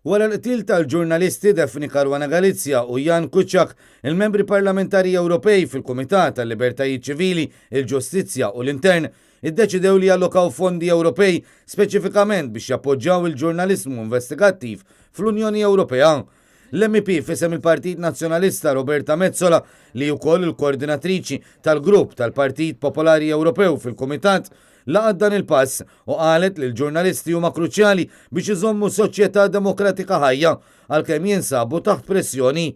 Wara l-qtil tal-ġurnalisti Daphne Caruana Galizia u Jan Kuciak, il-Membri Parlamentari Ewropej fil-Kumitat għal-Libertajiet Ċivili, il-Ġustizzja u l-Intern iddeċidew li jallokaw fondi Ewropej speċifikament biex jappoġġjaw il-ġurnaliżmu investigattiv fl-Unjoni Ewropea. L-MEP f'isem il-Partit Nazzjonalista Roberta Metsola, li hi wkoll il-koordinatriċi tal-grupp tal-Partit Popolari Ewropew fil-Kumitat, laqgħet dan il-pass u qalet li l-ġurnalisti huma kruċjali biex iżommu soċjetà demokratika ħajja għalkemm jinsabu taħt pressjoni.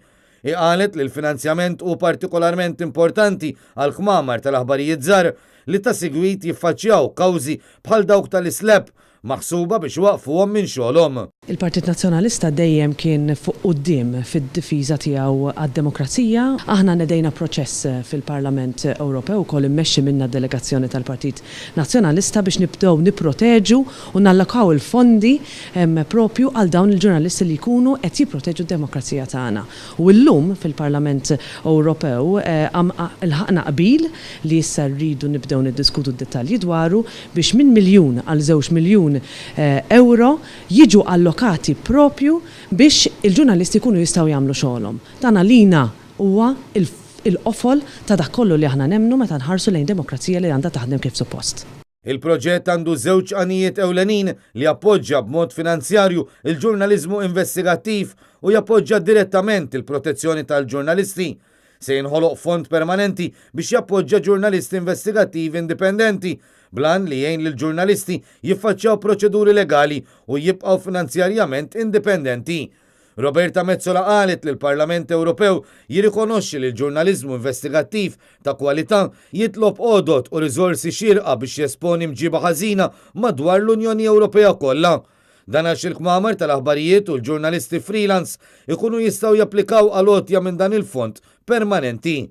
Hi qalet li l-finanzjament hu partikolarment importanti għall-kmamar tal-aħbarijiet żgħar li ta' sigwit jiffaċċjaw kawżi bħal dawk tal-iSlap maħsuba biex iwaqqfuhom minn xogħolhom. Il-Partit Nazzjonalista dejjem kien fuq quddiem fid-difiża tiegħu għad-demokrazija. Aħna nedejna proċess fil-Parlament Ewropew ukoll immexxi minna d-delegazzjoni tal-Partit Nazzjonalista biex nibdew nipproteġu u nallokaw il-fondi proprju għal dawn il-ġurnalisti li jkunu qed jipproteġu d-demokrazija tagħna. U llum fil-Parlament Ewropew lħaqna qbil li issa rridu nibdew niddiskutu d-dettalji dwaru biex minn miljun għal żewġ miljun ewro jiġu allokati proprju biex il-ġurnalisti jkunu jistgħu jagħmlu xogħolhom. Dan għalina huwa l-qofol ta' dak kollu li aħna nemmnu meta nħarsu lejn demokrazija li għandha taħdem kif suppost. Il-proġett għandu żewġ għanijiet ewlenin, li jappoġġja b'mod finanzjarju l-ġurnaliżmu investigattiv u jappoġġja direttament il-protezzjoni tal-ġurnalisti. Se jinħoloq fond permanenti biex jappoġġja ġurnalisti investigattivi indipendenti, bl-għan li jgħin lill-ġurnalisti jiffaċċjaw proċeduri legali u jibqgħu finanzjarjament indipendenti. Roberta Metsola qalet li l-Parlament Ewropew jirrikonoxxi li l-ġurnaliżmu investigattiv ta' kwalità jitlob għodod u riżorsi xierqa biex jesponi mġiba ħażina madwar l-Unjoni Ewropea kollha. Dan għax il-kmamar tal-aħbarijiet u l-ġurnalisti freelance ikunu jistgħu japplikaw għal għotja minn dan il-fond permanenti.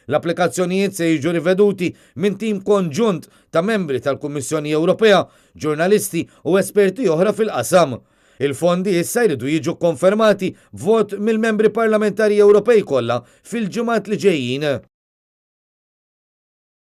L-applikazzjonijiet se jiġu riveduti minn tim konġunt ta' membri tal-Kummissjoni Ewropea, ġurnalisti u esperti oħra fil-qasam. Il-fondi issa jridu jiġu kkonfermati b'vot mill-Membri Parlamentari Ewropej kollha fil-ġimgħat li ġejjin.